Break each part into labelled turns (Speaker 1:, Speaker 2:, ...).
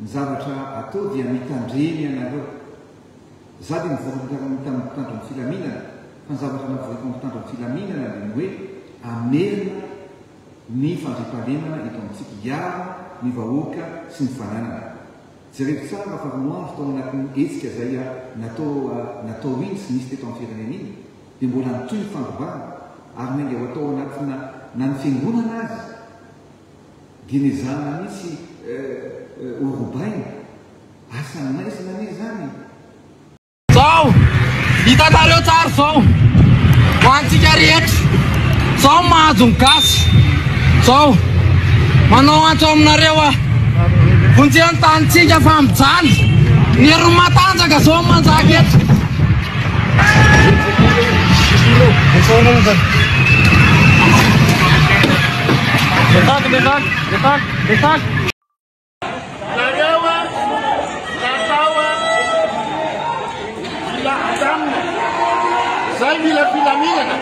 Speaker 1: Ny zavatra atao dia mitandreny ianareo. Za dia mivoaka tamin'ny mpitandro ny filaminana fa ny zavatra navoaka ny mpitandro ny filaminana dia ny hoe hamerina ny fandriampahalemana eto amintsika, hiaro ny vahoaka sy ny fananany. Jerevo tsara fa roa andro tao anatin'ny hetsika izay natao natao iny sy nisy teto amin'ny firenena iny dia mbola nitohy ny fandrobana ary nainga ho atao anatina na ny fiangonana aza dia nezahana mihitsy ho robaina. Asa maizina anie izany e!
Speaker 2: Zao, hitanareo tsara zao, ho antsika rehetra, zao mahazo ny gasy, zao, manao antso aminareo aho, vonjeo ny tanintsika fa mijaly, ny herin'ny matanjaka zao manjaka eto.
Speaker 3: Nareo natao mila handamina, zay mila filaminana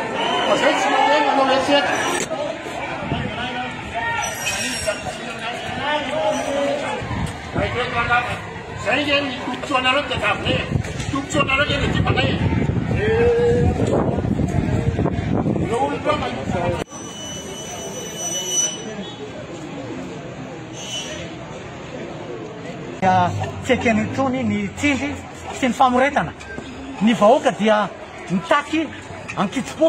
Speaker 3: fa zay tsy mandeha manao herisetra. Zay nge ny tombotsoanareo tadiavinay e, tombotsoanareo nge tadiavinay e. Ireo olona mahita.
Speaker 4: Dia tsy ekena intsony ny tsindry sy ny famoretana. Ny vahoaka dia mitaky an-kitsim-po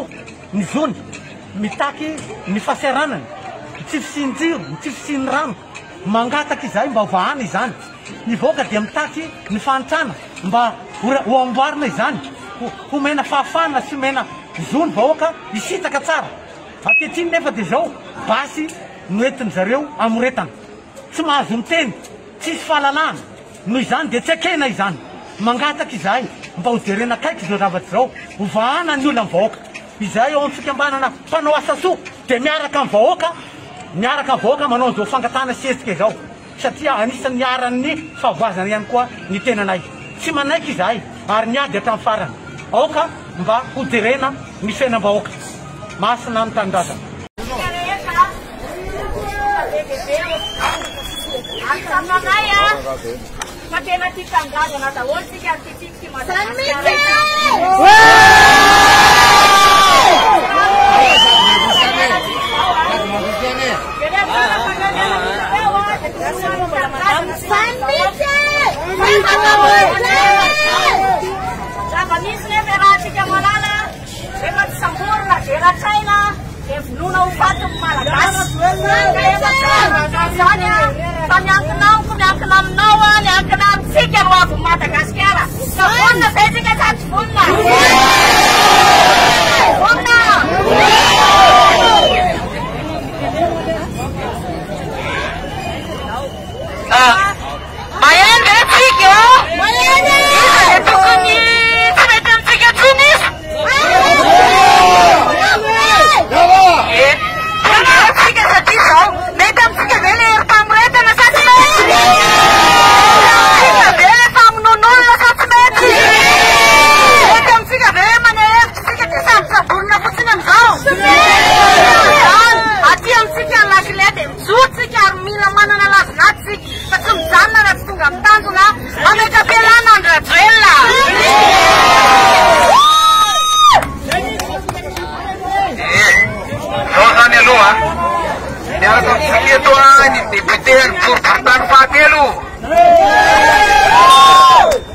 Speaker 4: ny zony, mitaky ny fahaseranany, ny tsy fisian'ny jiro, ny tsy fisian'ny rano. Mangataka izahay mba hovahana izany. Ny vahoaka dia mitaky ny fahantrana mba ho amboarina izany, homena fahafahana sy homena zo ny vahoaka hisitraka tsara. Ankehitriny nefa dia izao, basy no entin-dry zareo hamoretana. Tsy mahazo miteny, tsisy fahalalahana. Noho izany dia tsy ekena izany. Mangataka izahay mba ho jerena akaiky izao zavatra izao, hovahana ny olan'ny vahoaka. Izahay ao amin'ny fikambanana mpanao asa soa dia miaraka amin'ny vahoaka, miaraka amin'ny vahoaka manao an'izao fangatahana sy hetsika izao satria anisan'ny niharan'ny fahavoazana ihany koa ny tenanay. Tsy manaiky izahay ary miady hatramin'ny farany. Aoka mba hojerena ny fiainam-bahoaka. Masina ny tanindrazana.
Speaker 5: Isika rehetra be dia be ao ary tsapanay fa tena tia tanindrazana daholo isika ary tiantsika ity Madagasikara ity. Zava-misy nefa iarahantsika mahalala Rehefa tsy samborina dia ratraina dia vonoina ho faty ny Malagasy. Ka efa tsy zavatra izany fa miankina amiko, miankina aminao, miankina amintsika ny hoavin'i Madagasikara. Ka vonona ve isika sa tsy vonona? Vonona! Maheno ve tsika? Maheno! Iza dia tokony tsy mety amintsika intsony izy? Ie. Tena tsika satria izao, mety amintsika ve ilay herim-pamoretana sa tsy mety? Mety amintsika ve ilay famonoan'olona sa tsy mety? Mety amintsika ve hoe maneho hevitra isika dia sambotsamborina fotsiny amin'izao? Tsy mety izany. Aty amintsika ny lakile dia mijoro tsika ary mila manana lavin'ady tsika fa tsy mijanona raha tsy tonga amin'ny tanjona. Mametra-pialana Andry Rajoelina.
Speaker 6: Zao zany aloha, miaraka amintsika eto ny député ny boriborintany fahatelo.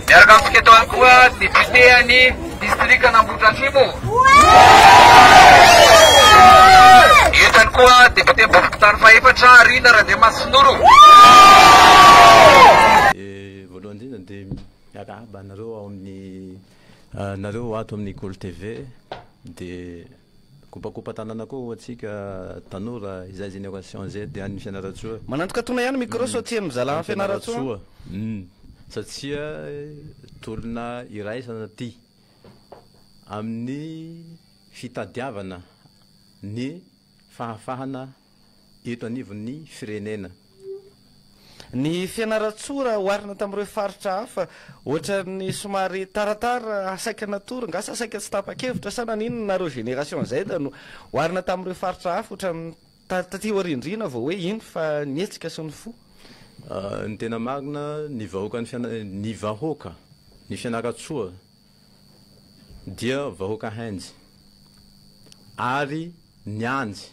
Speaker 6: Miaraka amintsika eto ihany koa député ny distrikan'Ambohidratrimo. Eto ihany koa député boriborintany fahefatra Rina Randriamasinoro.
Speaker 7: Voalohany indrindra dia miarahaba anareo ao amin'ny nareo ato amin'ny Kolo TV dia kopakopa-tanana koa ho antsika tanora izay génération Z dia any Fianarantsoa.
Speaker 8: Manantokatona ihany micro sao tsy henon'ny zalahy any Fianarantsoa.
Speaker 7: Humm satria tolona iraisana ty amin'ny fitadiavana ny fahafahana eto anivon'ny firenena.
Speaker 8: Ny Fianarantsoa raha oharina tamin'ireo faritra hafa, ohatran'ny somary taratara saika natory nga sa saika tsy tapa-kevitra sa naninona nareo génération Z no oharina tamin'ireo faritra hafa ohatran'ny taty aoriandriana vao hoe iny fa nihetsika sy nifoha?
Speaker 7: Ny tena marina, ny vahoakan'i Fiana, ny vahoaka, ny Fianarantsoa dia vahoaka hendry ary niandry,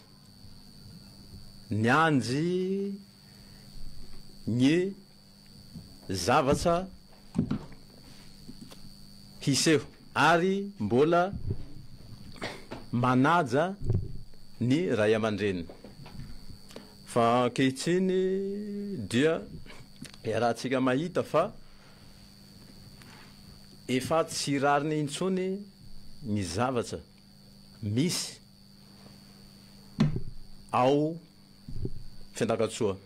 Speaker 7: niandry ny zavatra hiseho ary mbola manaja ny ray aman-dreniny. Fa ankehitriny dia iarahantsika mahita fa efa tsy rariny intsony ny zavatra misy ao Fianarantsoa.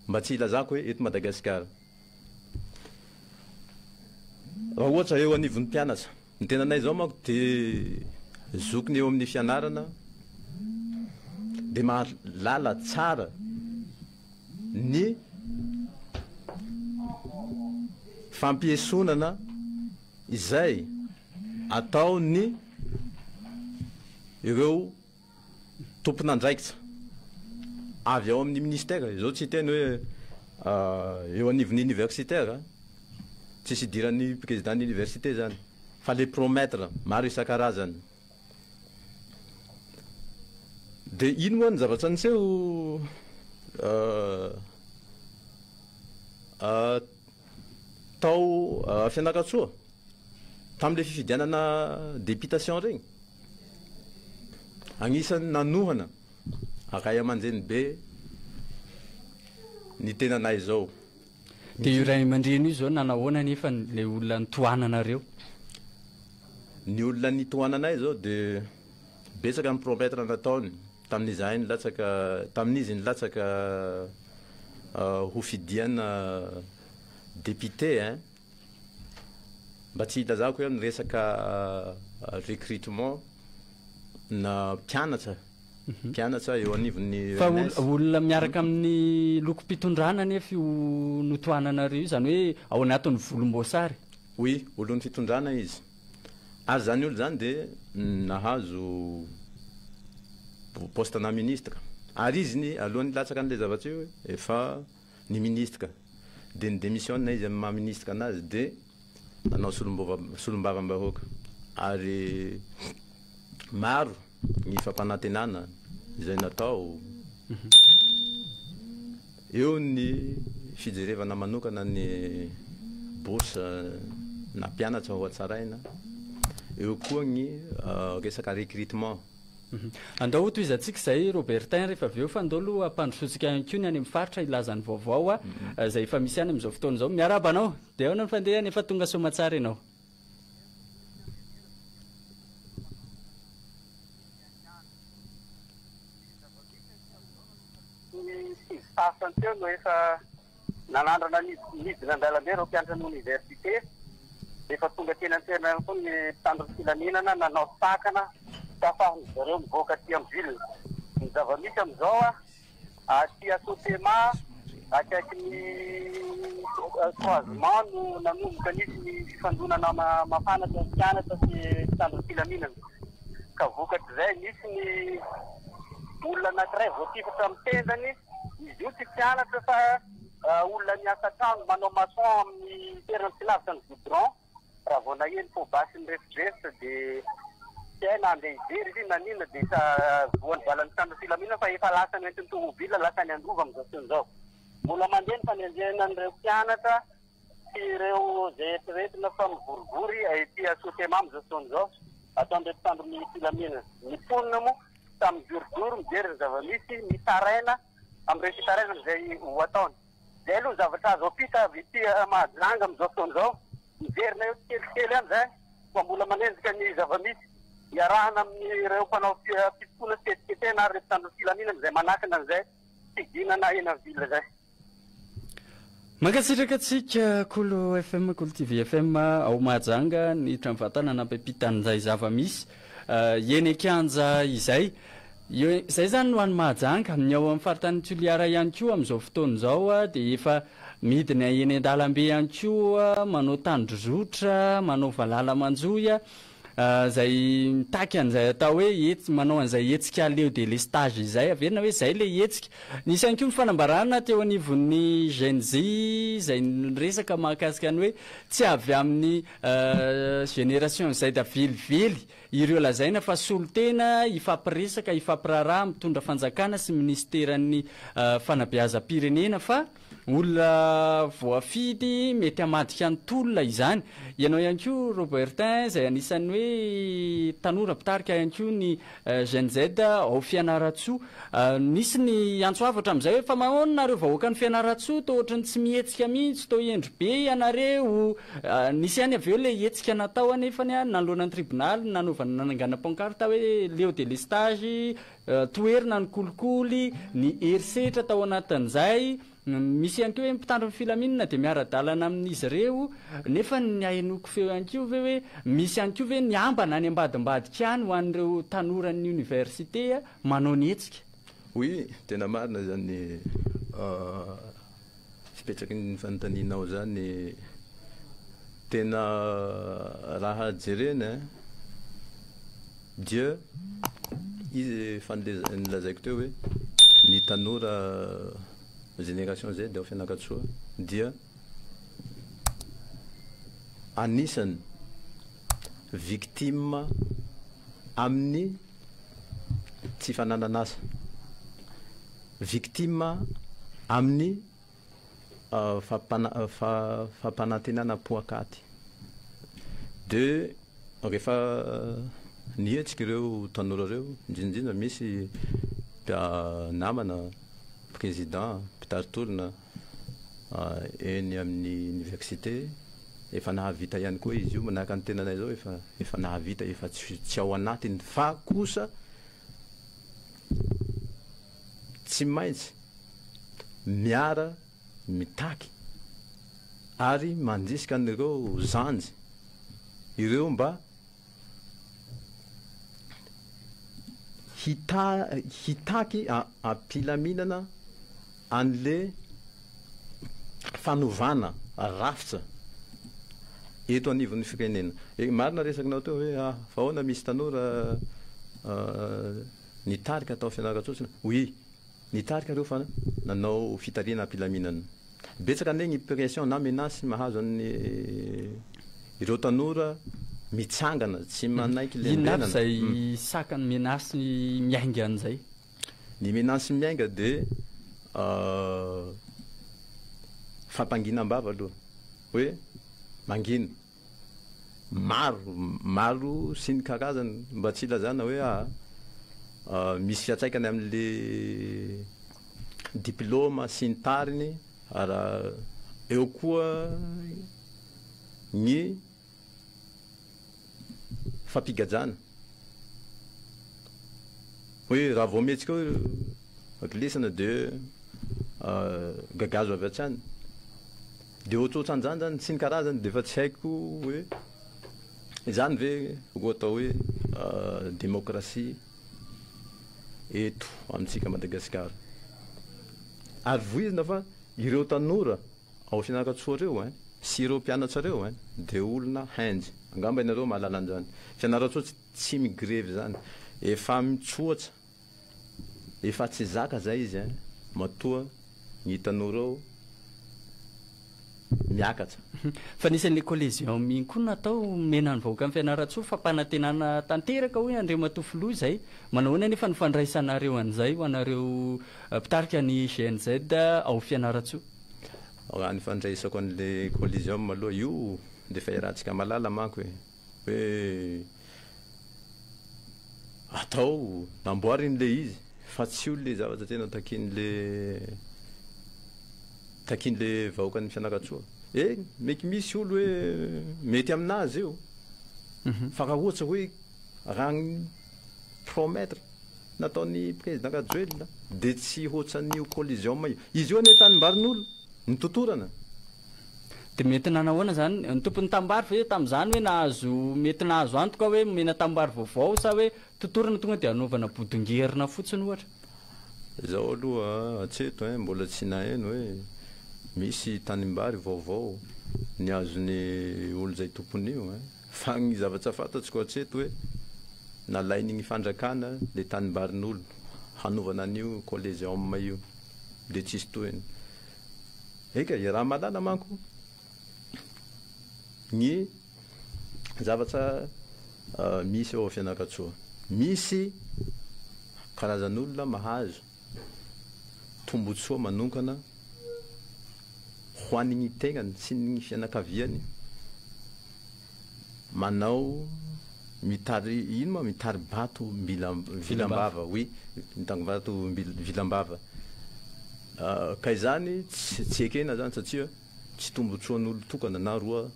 Speaker 7: Mba tsy hilazako hoe eto Madagasikara. Raha ohatra eo anivon'ny mpianatra, ny tenanay izao manko dia zokiny eo amin'ny fianarana dia mahalala tsara ny fampiesonana izay ataon'ny ireo tompon'andraikitra avy ao amin'ny ministère, izao tsy hiteny hoe eo anivon'ny universitaire, tsisy idiran'ny président ny université zany, fa le promettre maro isan-karazany. De ino moa ny zavatra niseho tao Fianarantsoa tamin'le fifidianana députation regny? Agnisan'ny nanohana ray aman-dreny be ny tenanay izao.
Speaker 9: Dia io ray aman-dreny io izao nanahoana anefa ilay olona nitohananareo?
Speaker 7: Ny olona nitohananay izao dia betsaka ny promettre nataony tamin'izahay nilatsaka, tamin'izy nilatsaka ho fidiana député hein. Mba tsy hilazako hoe amin'ny resaka recrutement na mpianatra, mpianatra eo anivon'ny
Speaker 9: Fa
Speaker 7: ENS.
Speaker 9: olona miaraka amin'ny lokom-pitondrana anefa io notohananareo io, izany hoe ao anatin'ny volomboasary.
Speaker 7: Oui, olon'ny fitondrana izy. Ary izany olona izany dia nahazo poste-na ministre. Ary izy ny alohan'ny hilatsaka an'ilay zavatra io efa ny ministre. Dia ni-demissionne izy amin'ny maha ministre anazy dia nanao solombavam-bahoaka ary maro ny fampanantenana izay natao. Eo ny fijerevana manokana ny bourse na mpianatra ho hatsaraina, eo koa ny resaka recrutement.
Speaker 9: Andao hotohizantsika izay Robertin rehefa avy eo fa andao aloha hampandrosoantsika ihany koa ny any amin'ny faritra hilaza ny vaovao izay efa misy any amin'izao fotoana izao. Miarahaba anao! Dia ahoana ny fandehany? Efa tonga soamatsara ianao?
Speaker 10: Ny sivy sasany teo no efa nanandrana nidina an-dalambe ireo mpianatra ny oniversite. Efa tonga teny an-toerana ihany koa ny mpitandro ny filaminana nanao sakana tsy ahafahan-dry zareo mivoaka aty amin'ny ville. Ny zava-misy amin'izao aty Sotema akaikin'ny croisement no nanomboka nisy ny fifandonana mafana teo amin'ny mpianatra sy mpitandro ny filaminana. Ka vokatr'izay nisy ny olona anankiray voatifitra amin'ny tendany, izy io tsy mpianatra fa olona miasa trano manao maçon amin'ny toerana tsy lavitra ny goudron. Raha vao naheno feo basy nirefodrefotra dia tsy hay na handeha hijery izy na n'inona dia efa voan'ny balan'ny mpitandro ny filaminana fa efa lasa nentin'ny tomobile lasa any Androva amin'izao fotoana izao. Mbola mandeha ny fanenjehana an'ireo mpianatra sy ireo izay eritreretina fa mivorivory ety Sotema amin'izao fotoana izao ataon'ireo mpitandro ny filaminana. Ny mponina moa samy mijorojoro mijery ny zava-misy, mitaraina amin'ireo fitarainana izay ho ataony. Izay aloha ny zavatra azo ampita avy ety Mahajanga amin'izao fotoana izao. Miverina eo tsikelikely ihany izay fa mbola manenjika ny zava-misy. Iarahana amin'ireo mpanao fifokoana sy fihetsiketsehana ary ireo mpitandro ny filaminana izay manakana an'izay fidinana eny amin'ny ville izay.
Speaker 9: Mankasitraka antsika Kolo FM, Kolo TV FM ao Mahajanga niditra mivantana nampiampita an'izay zava-misy eny an-kianja izay. Izay izany no any Mahajanga. Ny ao amin'ny faritanin'i Toliara ihany koa amin'izao fotoana izao dia efa midina eny an-dalambe ihany koa manao tandrozotra, manao valala manjohy. Izay mitaky an'izay atao hoe hetsy, manao an'izay hetsika leo délestage izay, averina hoe izay ilay hetsika. Nisy ihany koa ny fanambarana teo anivon'ny Gen Z izay niresaka mahakasika ny hoe tsy avy amin'ny génération Z velively ireo lazaina fa solontena hifampiresaka, hifampiraharaha mitondra fanjakana sy minisiteran'ny fanabeazam-pirenena fa Olona voafidy mety hamadika ny tolona izany. Ianao ihany koa Robertin izay anisan'ny hoe tanora mpitarika ihany koa ny Gen Z ao Fianarantsoa. Nisy ny antso avo hatramin'izay hoe fa mahoana nareo vahoakan'i Fianarantsoa toa ohatran'ny tsy mihetsika mihitsy, toa hendry be ianareo. Nisy ihany avy eo ilay hetsika natao anefany nanoloana ny tribonaly nanaovana nanangana pancarte hoe leo delestage, Toherina ny kolikoly, ny herisetra tao anatin'izay. Misy ihany koa hoe ny mpitandro ny filaminana dia miara-dalana amin'izy ireo. Nefa ny ahenoako feo ihany koa ve hoe misy ihany koa ve ny ambana any ambadimbadika any ho an'ireo tanoran'ny oniversite manao ny hetsika?
Speaker 7: Oui, tena marina izany fipetraky ny fanontanianao izany. Tena raha jerena dia izy efa nolazaiko teo hoe ny tanora génération Z ao Fianarantsoa dia anisany victime amin'ny tsy fananan'asa, victime amin'ny fampanantenana poakaty. De rehefa nihetsika ireo tanora ireo, indrindra indrindra misy namana président mpitari-tolona eny amin'ny université, efa nahavita ihany koa izy io, manahaka ny tenanay izao efa efa nahavita, efa tsy ao anatiny fa kosa Tsy maintsy miara mitaky ary mandrisika an'ireo zanjy ireo mba hitaky am-pilaminana an'le fanovana rafitra eto anivon'ny firenena. Marina resakinao teo hoe fa ahoana misy tanora Nitarika tao Fianarantsoa Oui, nitarika ireo fa nanao fitarihana am-pilaminana. Betsaka anie ny pression na menace mahazo an'ny ireo tanora mitsangana tsy manaiky
Speaker 9: Inona avy
Speaker 7: lembenana.
Speaker 9: izay sakany menace miainga an'izay?
Speaker 7: Ny menace miainga dia fampanginam-bava aloha hoe mangina. Maro, maro sy ny karazany, mba tsy hilazana hoe misy fiantraikany amin'le diplôma sy ny tariny, ary eo koa ny fampigajana. Hoe raha vao mihetsika eo glissana de gagazo avy hatrany. De ohatrohatran'izany zany sy ny karazany de efa tsy haiko hoe izany ve ro atao hoe demokrasia eto amintsika Madagasikara. Ary voizina fa ireo tanora Ao Fianarantsoa reo ein, sy ireo mpianatra reo ein, de olona hendry. Angamba ianareo mahalala an'izany. Fianarantsoa tsy tsy migrevy zany. Efa mitsoatsa, efa tsy zaka zay izy ein, matoa ny tanora ao miakatra.
Speaker 9: Fa nisy an'ilay collision iny koa natao omena ny vahoakan'i Fianarantsoa fampanantenana tanteraka hoy Andriamatoa Filoha izay. Manao ahoana anefa ny fandraisanareo an'izay ho anareo mpitarika ny GNZ ao Fianarantsoa?
Speaker 7: Raha ny fandraisako an'le coliseum aloha io dia efa iarahantsika mahalala manko e, hoe atao, namboariny le izy fa tsy io le zavatra tena takian'le takian'le vahoakan'i Fianarantsoa. Eny, mety misy olo hoe mety aminazy io fa raha ohatsa hoe raha ny promettre nataon'i Président Rajoelina dia tsy hoatsan'io coliseum io. Izy io anie tanimbarin'olo, nitotorana.
Speaker 9: Dia mety nanahoana izany? Ny tompon'ny tanimbary ve tamin'izany hoe nahazo, mety nahazo antoka hoe nomena tanimbary vaovao sa hoe totorana tonga dia hanaovana bodongerina fotsiny ohatra?
Speaker 7: Izaho aloha hatreto hein mbola tsy naheno hoe misy tanimbary vaovao ny azon'ny olo izay tompon'io hein. Fa gny zavatsa fantatsiko hatreto hoe nalain'igny fanjakana le tanimbarin'olo hanovana an'io Coliseum io de tsisy tohiny. Eka, iaraha-mahalala manko gny zavatsa misy ao Fianarantsoa. Misy karazan'olona mahazo tombotsoa manonkana ho an'ny tegnany sy ny fianakaviany manao mitary ino ma mitari-bato vilam-bava oui mitari-bato vilam-bava ka izany tsy ekena zany satria tsy tombotsoan'olo tokana na roa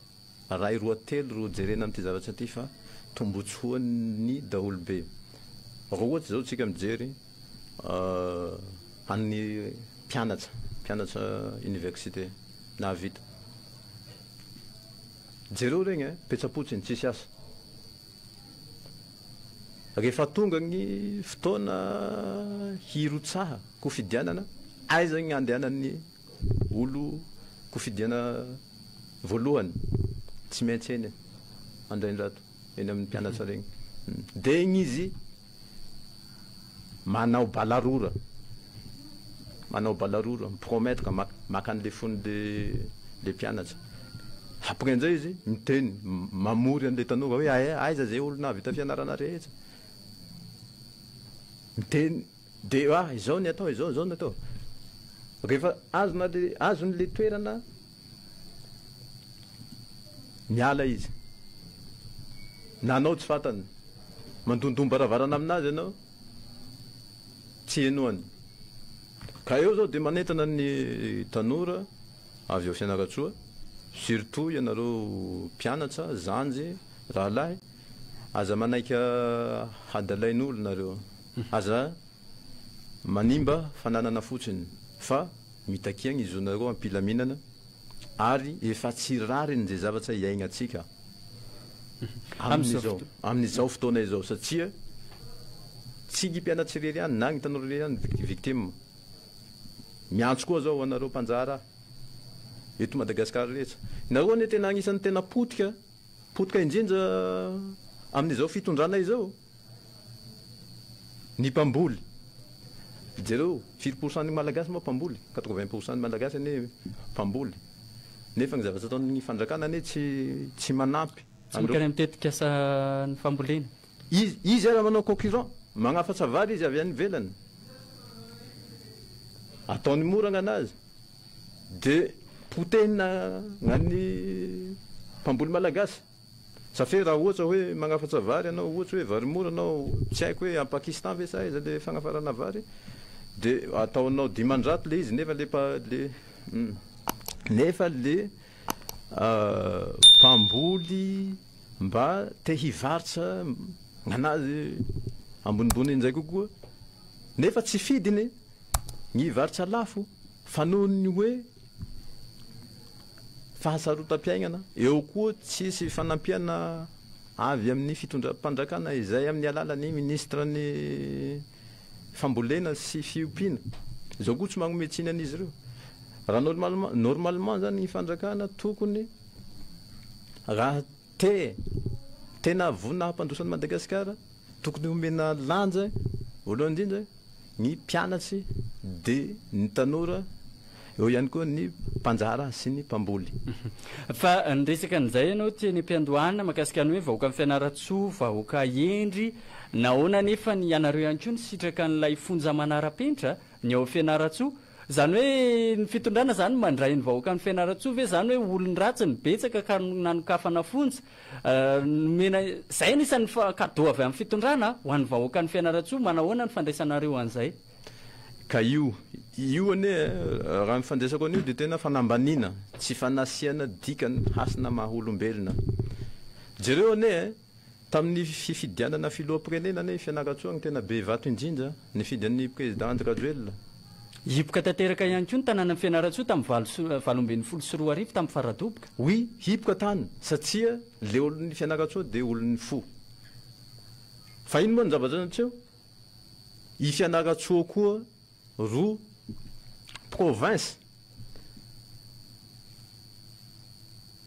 Speaker 7: Ray roa telo ro jerena amin'ity zavatra ity fa tombotsoan'ny daholobe. Raha ohatsy izao tsika mijery an'ny mpianatra, mpianatra université nahavita. Jereo regny eh, petsa-potsiny tsisy asa. Rehefa tonga ny fotoana hirotsaha kofidianana, aiza ny andehanan'ny Olo kofidiana voalohany tsy maintsy eny Andraindrato eny amin'ny mpianatra regny de igny izy manao balarora manao balarora mi-promettre maka an'le fon'le le mpianatra après an'izay izy miteny mamory an'le tanora hoe aiza ze olo nahavita fianarana rehetra miteny De ah izao ny atao, izao izao ny atao. Rehefa azona le azony le toerana miala izy. Na anao tsy fantany. Mandondom-baravarana aminazy ianao tsy henoany. Ka eo zao de manentana ny tanora avy ao Fianarantsoa, surtout ianareo mpianatra, zanjy, rahalahy, aza manaiky hadalain'olo nareo. Aza manimba fananana fotsiny fa mitakia ny zonareo am-pilaminana ary efa tsy rariny ze zavatra iaignantsika amin'izao amin'izao fotoana izao satria tsy ny mpianatra irery ihany na ny tanora irery ihany no victime. Miantso koa zao anareo mpanjara eto Madagascar rehetra. Nareo anie tena agnisan'ny tena potika potika indrindra amin'izao fitondrana izao. Ny mpamboly, jereo firy pour cent ny malagasy moa mpamboly, 80 pour cent ny malagasy anie mpamboly, nefa ny zavatra ataon'ny fanjakana anie tsy tsy manampy
Speaker 9: Tsy mankany amin'ny tetikasan'ny fambolena.
Speaker 7: Izy izy ara manao concurrent, magnafatsa vary izy avy any ivelany, ataony mora gnanazy, de potehina gnan'ny mpamboly malagasy. Ça fait raha ohatra hoe magnafatra vary ianao, ohatra hoe vary mora anao, tsy haiko hoe any Pakistan ve sa aiza le fagnafarana vary, de ataonao 500 le izy nefa le le nefa le mpamboly mba te hivarotra gnanazy ambonimbony injay kokoa nefa tsy fidiny ny hivarotra lafo fa noho ny hoe Fahasarotam-piainana, eo koa tsisy fanampiana avy amin'ny fitondram-panjakana izay amin'ny alalan'ny minisitran'ny fambolena sy fiompiana. Izao koa tsy magnome tsiny an'izy ireo. Raha normalement, normalement zany ny fanjakana tokony raha Te tena vonona hampandroso an'i Madagasikara, tokony homena lanja voalohany indrindra ny mpianatsy de ny tanora, eo ihany koa ny mpanjara sy ny mpamboly.
Speaker 9: Fa niresaka an'izay ianao teny am-piandohana mahakasika ny hoe vahoakan'i Fianarantsoa, vahoaka hendry, nahoana anefa ny ianareo ihany koa nisitraka an'ilay fonja manara-penitra ny ao Fianarantsoa? Izany hoe ny fitondrana izany mandray ny vahoakan'i Fianarantsoa ve izany hoe olon-dratsy ny betsaka ka nanokafana fonja? Nomena, izay anisan'ny cadeau avy amin'ny fitondrana ho an'ny vahoakan'i Fianarantsoa, manahoana ny fandraisanareo an'izay?
Speaker 7: Ka io, io anie raha ny fandraisako an'io dia tena fanambaniana, tsy fanasiana dikany hasina maha olombelona. Jereo anie Tamin'ny fifidianana filoham-pirenena anie i Fianarantsoa no tena be vato indrindra nifidy an'ny Président Andry Rajoelina.
Speaker 9: Hipoka tanteraka ihany koa ny tanànan'i Fianarantsoa tamin'ny valo sy 2018 tamin'ny faradoboka.
Speaker 7: Oui, hipoka tany satria le olon'i Fianarantsoa dia olon'ny fo. Fa ino moa ny zavatra niseho? I Fianarantsoa koa ro province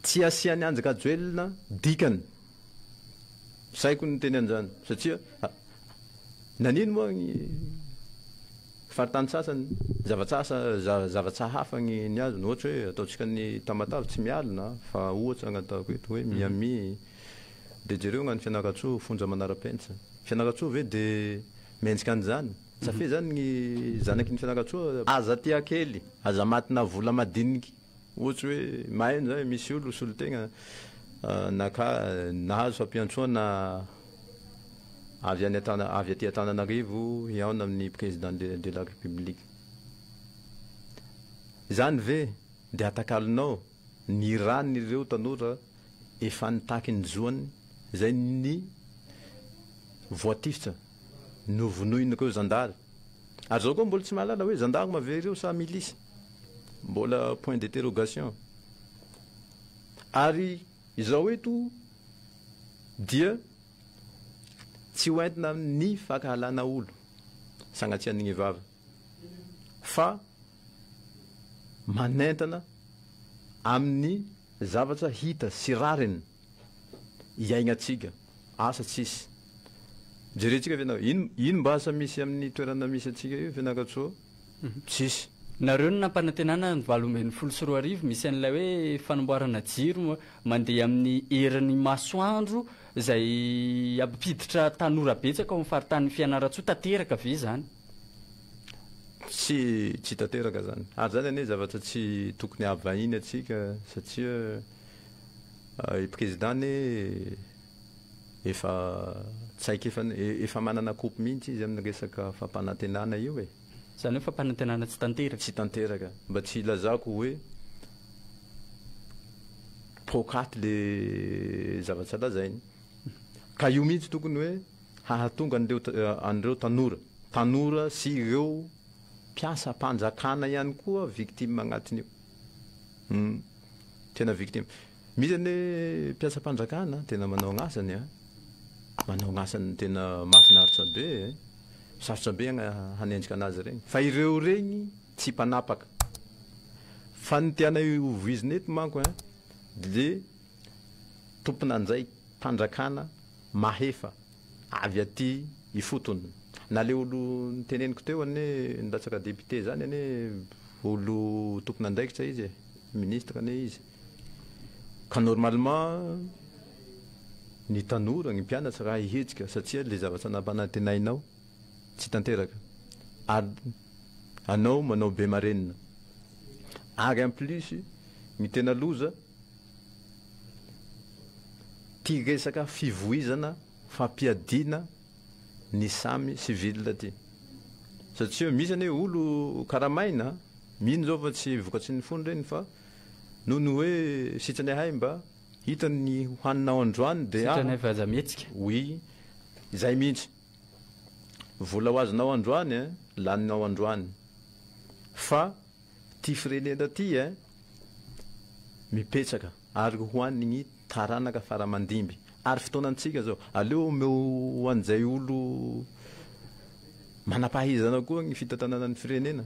Speaker 7: tsy asian'i Andry Rajoelina dikany. Saiko ny niteny an'izany satria nanino moa ny faritany sasany zava-tsasa zava-tsa hafa ny ny azony ohatra hoe ataontsika ny Tamatave tsy mialona fa ohatra ny ataoko eto hoe Miami dia jereo ny any Fianarantsoa fonja manara-penitra. Fianarantsoa ve dia mendrika an'izany? Sa fe zany ny zanaky ny Fianarantsoa? Aza tia kely, aza matina vola madiniky. Ohatsy hoe maheno zay misy olo solotegna naka nahazo fampiantsoana avy any Antana avy aty Antananarivo hihaona amin'ny président de de la république. Izany ve dia atakalonao ny ran'ireo tanora efa nitaky ny zoany izay ny voatifitra novonoin'ireo zandary? Ary zao koa mbola tsy mahalala hoe gendarme ve ireo sa milice? Mbola point d'interrogation. Ary izao eto dia tsy ho entina amin'ny fankahalana olo, sagnatsian'ny vava, fa manentana amin'ny zavatra hita sy rariny iaignantsika, asa tsisy. Jerentsika ve ino ino mba asa misy amin'ny toerana misy antsika io Fianarantsoa? Tsisy.
Speaker 9: Nareo no nampanantenana ny 2018 misy an'ilay hoe fanamboarana jiro mandeha amin'ny herin'ny masoandro izay hampiditra tanora betsaka ao amin'ny faritanin'i Fianarantsoa, tanteraka ve izany?
Speaker 7: Tsy tsy tanteraka izany. Ary izany anie zavatra tsy tokony hahavahiny antsika satria i président anie efa tsy haiko efa efa manana kopy mihitsy izy amin'ny resaka fampanantenana io e.
Speaker 9: Izany hoe fampanantenana tsy tanteraka.
Speaker 7: Tsy tanteraka. Mba tsy hilazako hoe poakaty le zavatra lazainy. Ka io mihitsy tokony hoe hahatonga an'ireo an'ireo tanora, tanora sy ireo mpiasam-panjakana ihany koa victime agnatin'io. Hum. Tena victime. Misy anie mpiasam-panjakana tena manao gn'asany a! Manao gn'asany tena mahafinaritra be e! Sarotra be hanenjika anazy regny. Fa ireo regny tsy mpanapaka. Fa ny tianay ho voizina eto manko ein, de tompon'andraiki-panjakana mahefa avy aty ifotony. Na le olo niteneniko teo anie nilatsaka député zany anie olo tompon'andraikitra izy e, ministre anie izy. Ka normalement ny tanora, ny mpianatra raha hihetsika satria le zavatra nampanantenainao tsy tanteraka ary anao manao be marenina ary en plus ny tena loza ty resaka fivoizana fampiadiana ny samy civil ty satria misy anie olo karamaina mino zao fa tsy vokatry ny fony reny fa Noho ny hoe sitrany ahay mba hita ny hohaninao androany dia
Speaker 9: Sitrany ahay fa aza mihetsika.
Speaker 7: Oui, izay mihitsy. Vola ho azonao androany eh, laninao androany. Fa ty firenena ty eh, mipetraka ary ho an'ny taranaka fara aman-dimby. Ary fotoanantsika zao. Aleo omeo ho an'izay olo manam-pahaizana koa ny fitantanana ny firenena.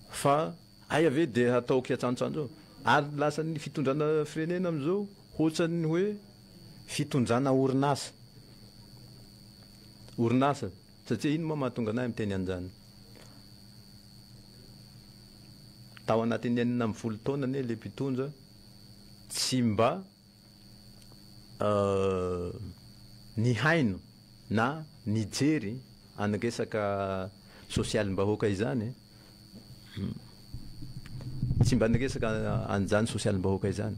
Speaker 7: Fa Aiza ve dia hatao kiantsantsanjo eo? Ary lasa ny fitondrana firenena amin'izao hoatran'ny hoe fitondrana orinasa. Orinasa. Satria ino moa mahatonga anay miteny an'izany? Tao anatin'ny 16 taona anie ilay mpitondra tsy mba nihaino na nijery any resaka sosialim-bahoaka izany e. Tsy mba niresaka an'izany sosialim-bahoaka izany.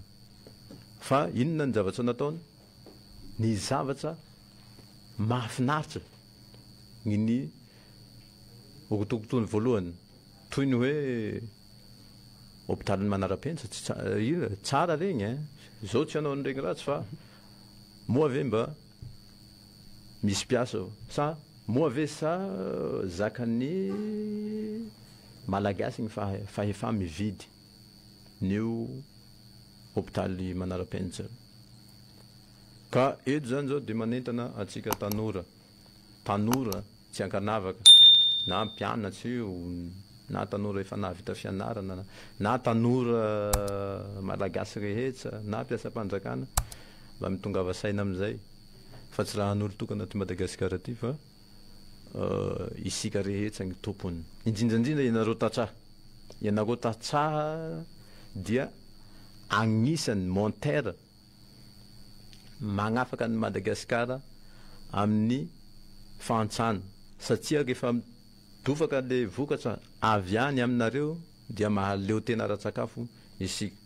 Speaker 7: Fa inona ny zavatra nataony? Ny zavatra mahafinaritra ny ny rotorotoany voalohany. Toy ny hoe hopitalin'ny manara-penitra, tsy tsara, io tsara regny e, zao tsy hanao an'iregny ratsy fa moa ve mba misy mpiasa ao sa moa ve sa zakan'ny Malagasy ny fahefa mividy n'io hopitaly manara-penitra io? Ka eto zany zao de manentana antsika tanora. Tanora tsy ankanavaka, na mpianatra io, na tanora efa nahavita fianarana, na tanora malagasy rehetra, na mpiasam-panjakana, mba mitongava saina amin'izay. Fa tsy raha an'olon-tokana aty Madagasikara aty fa isika rehetra ny tompony. Indrindra indrindra ianareo tantsaha. Ianareo tantsaha dia agnisan'ny monter magnafaka an'i Madagasikara amin'ny fahantrana satria rehefa midofaka le vokatra avy any aminareo dia mahaleo tena ara-tsakafo isika.